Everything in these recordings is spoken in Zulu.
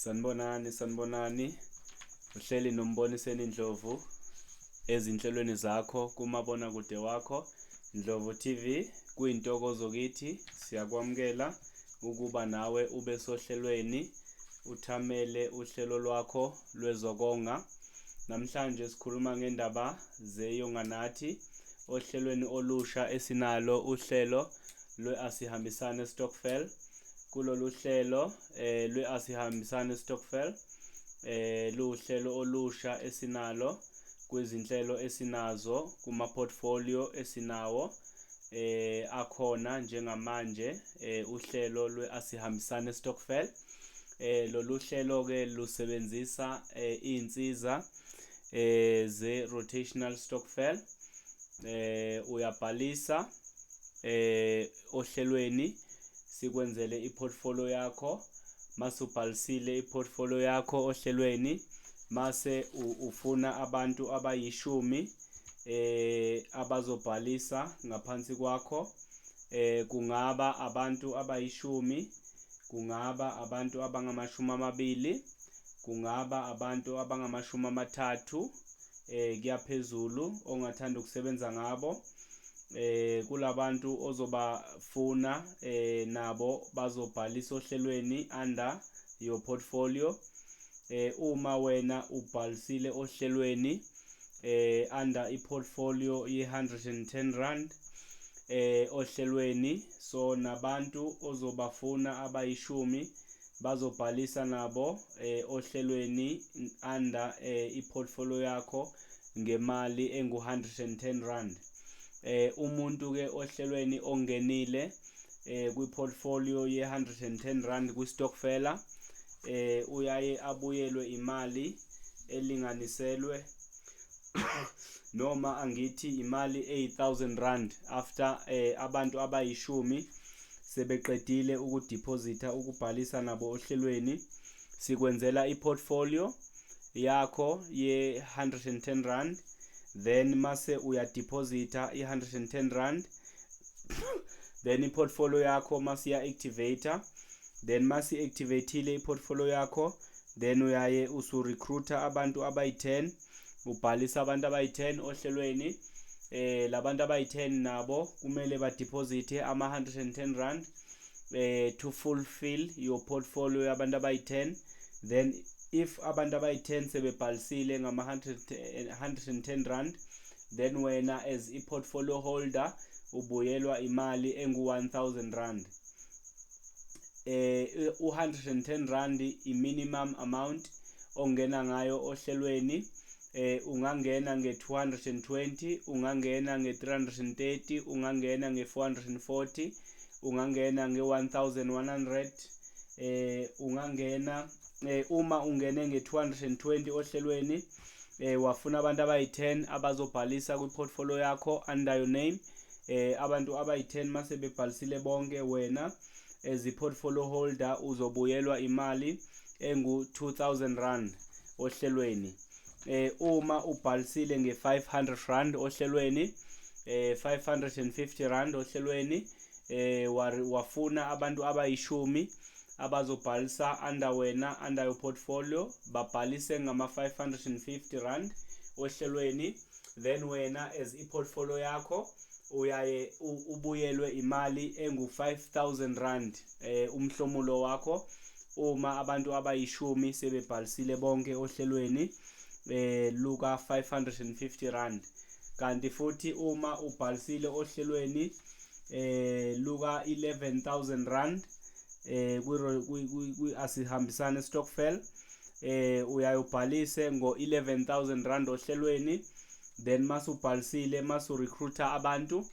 Sanibonani, sanibonani. Uhleli noMboniseni Ndlovu ezinhlelweni zakho kumabonakude wakho Ndlovu TV. Kuyintokozo kithi, siyakwamukela ukuba nawe ube sohlelweni, uthamele uhlelo lwakho lwezokonga. Namhlanje sikhuluma ngendaba zeYonganathi ohlelweni olusha esinalo, uhlelo lwe-Asihambisane Stokvel. Kulolu hlelo lwe-Asihambisane Stokvel, luhlelo olusha esinalo kwizinhlelo esinazo kuma-portfolio esinawo akhona njengamanje, uhlelo lwe-Asihambisane Stokvel. Lolu hlelo-ke lusebenzisa iy'nsiza ze-rotational stokvel. Uyabhalisa ohlelweni, sikwenzele i-portfolio yakho. Masubhalisile i-portfolio yakho ohlelweni, mase ufuna abantu abayishumi abazobhalisa ngaphansi kwakho. Kungaba abantu abayishumi, kungaba abantu abangama-20, kungaba abantu abangama-30 kuyaphezulu ongathanda ukusebenza ngabo. Kulabantu ozobafuna nabo bazobhalisa ohlelweni under your portfolio. Uma wena ubhalisile ohlelweni under i-portfolio ye-110 rand ohlelweni, so nabantu ozobafuna abayishumi bazobhalisa nabo ohlelweni under i-portfolio yakho ngemali engu-110 rand. Umuntu ke ohlelweni ongenile kwi-portfolio ye-110 rand kwi-stokvela, uyaye abuyelwe imali elinganiselwe noma angithi imali eyi-1000 rand after abantu abayishumi sebeqedile ukudeposita, ukubhalisa nabo ohlelweni. Sikwenzela i-portfolio yakho ye-110 rand, then mase uyadeposita i-110 rand, then i-portfolio yakho masiya-activate, then masi-activate-ile i-portfolio yakho, then uyaye usu-recruiter abantu abayi-10, ubhalisa abantu abayi-10 ohlelweni. Labantu abayi-10 nabo kumele badeposite ama-110 rand to fulfill your portfolio yabantu abayi-10. Then if abantu abayi-10 sebebhalisile ngama-110 rand, then wena as i-portfolio holder ubuyelwa imali engu-1000 rand. U-110 rand i-minimum amount ongena ngayo ohlelweni. Ungangena nge-220, ungangena nge-330, ungangena nge-440, ungangena nge-1100, ungangena. Uma ungene nge-220 ohlelweni, wafuna abantu abayi-10 abazobhalisa kwi-portfolio yakho under your name, abantu abayi-10 mase bebhalisile bonke, wena as i-portfolio holder uzobuyelwa imali engu-2000 rand ohlelweni. Uma ubhalisile nge-500 rand ohlelweni, 550 rand ohlelweni, wafuna abantu abayishumi abazobhalisa under wena, under your portfolio, babhalise ngama-550 rand ohlelweni, then wena as i-portfolio yakho uyaye ubuyelwe imali engu-5000 rand, umhlomulo wakho, uma abantu abayishumi sebebhalisile bonke ohlelweni luka 550 rand. Kanti futhi uma ubhalisile ohlelweni luka 11,000 rand kwi Asihambisane Stokvel, uyayubhalise ngo 11,000 rand ohlelweni, then masubhalisile, masu-recruiter abantu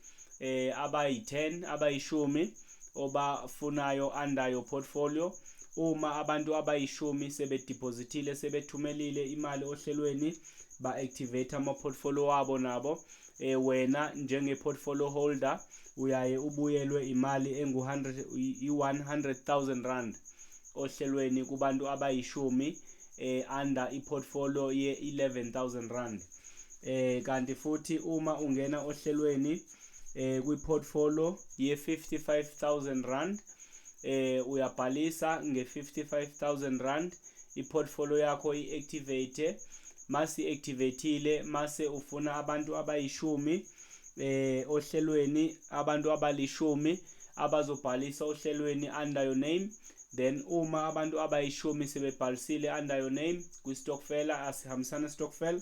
abayi-10, abayishumi obafunayo under your portfolio, uma abantu abayishumi sebedepositile, sebethumelile imali ohlelweni, ba-activate ama-portfolio wabo nabo, wena njenge-portfolio holder uyaye ubuyelwe imali engu-100, i-100,000 rand ohlelweni kubantu abayishumi under i-portfolio ye-11,000 rand. Kanti futhi uma ungena ohlelweni kwi-portfolio ye-55,000 rand, Uyabhalisa nge-55,000 rand, i-portfolio yakho i-activate. Masi-activateile, mase ufuna abantu abayishumi ohlelweni, abantu abalishumi abazobhalisa ohlelweni under your name. Then uma abantu abayishumi sebebhalisile under your name kwi-stokfela Asihambisane Stokvel,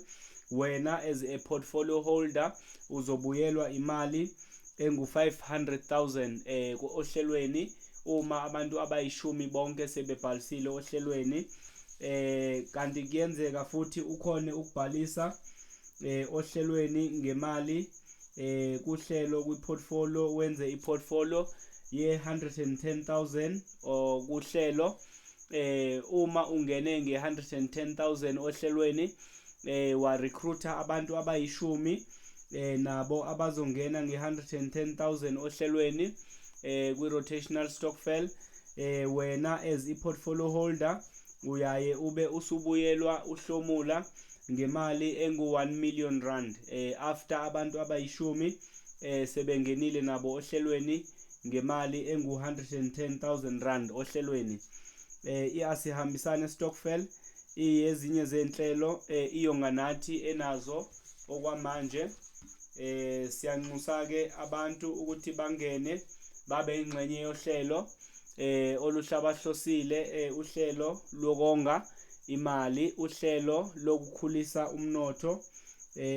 wena as a portfolio holder uzobuyelwa imali engu-500,000 ohlelweni uma abantu abayishumi bonke sebebhalisile ohlelweni. Kanti kuyenzeka futhi ukhone ukubhalisa ohlelweni ngemali kuhlelo kwi-portfolio, wenze i-portfolio ye-110,000 or kuhlelo. Uma ungene nge-110,000 ohlelweni, wa recruiter abantu abayishumi nabo abazongena nge-110,000 ohlelweni kwi-rotational stokvel, wena as i-portfolio holder uyaye ube usubuyelwa uhlomula ngemali engu-1 million rand after abantu abayishumi sebengenile nabo ohlelweni ngemali engu-110,000 rand ohlelweni. I-Asihambisane Stokvel iyezinye zenhlelo iYonganathi enazo okwamanje. Siyanxusa ke abantu ukuthi bangene, babe ingxenye yohlelo oluhlabahlosile, uhlelo lokonga imali, uhlelo lokukhulisa umnotho.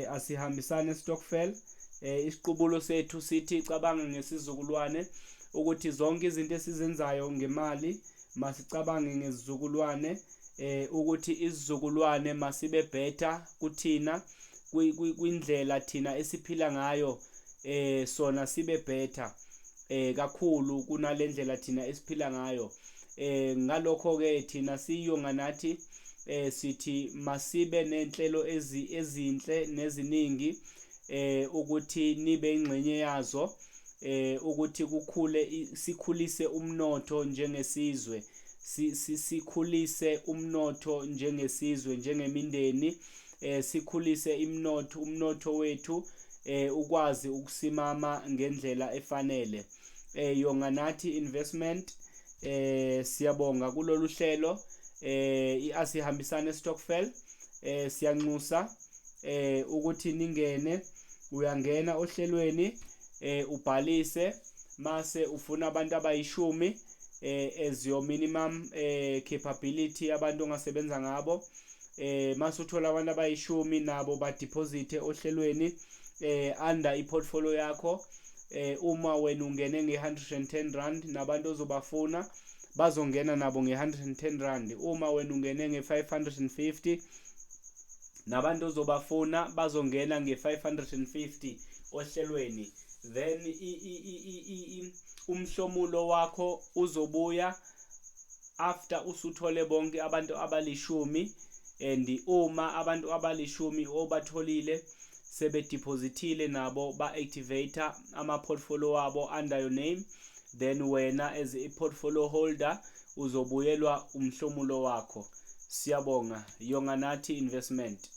Asihambisane Stokvel, isiqubulo sethu sithi cabanga ngesizukulwane, ukuthi zonke izinto esizenzayo ngemali masicabange ngezizukulwane, ukuthi isizukulwane masibe better kuthina, kwindlela thina esiphila ngayo, sona sibe better kakhulu kunalendlela thina esiphila ngayo. Ngalokho ke thina siYonganathi sithi masibe nenhlelo ezinhle neziningi ukuthi nibe ingxenye yazo, ukuthi kukhule, sikhulise umnotho njengesizwe, sikhulise umnotho njengesizwe, njengemindeni, sikhulise imnotho, umnotho wethu ukwazi ukusimama ngendlela efanele. Yonganathi Investment, siyabonga kulolu hlelo iAsihambisane Stokvel. Siyanxusa ukuthi ningene. Uyangena ohlelweni, ubhalise, mase ufuna abantu abayishumi as your minimum capability, abantu ongasebenza ngabo. Mase uthola abantu abayishumi, nabo ba-deposit ohlelweni under i-portfolio yakho. Uma wena ungene nge-110 rand, nabantu ozobafuna bazongena nabo nge-110 rand. Uma wena ungene nge-550, nabantu ozobafuna bazongena nge-550 ohlelweni. Then umhlomulo wakho uzobuya after usuthole bonke abantu abalishumi, and uma abantu abalishumi obatholile sebe-depositile nabo, ba-activate ama-portfolio wabo under your name, then wena as a portfolio holder uzobuyelwa umhlomulo wakho. Siyabonga, Yonganathi Investment.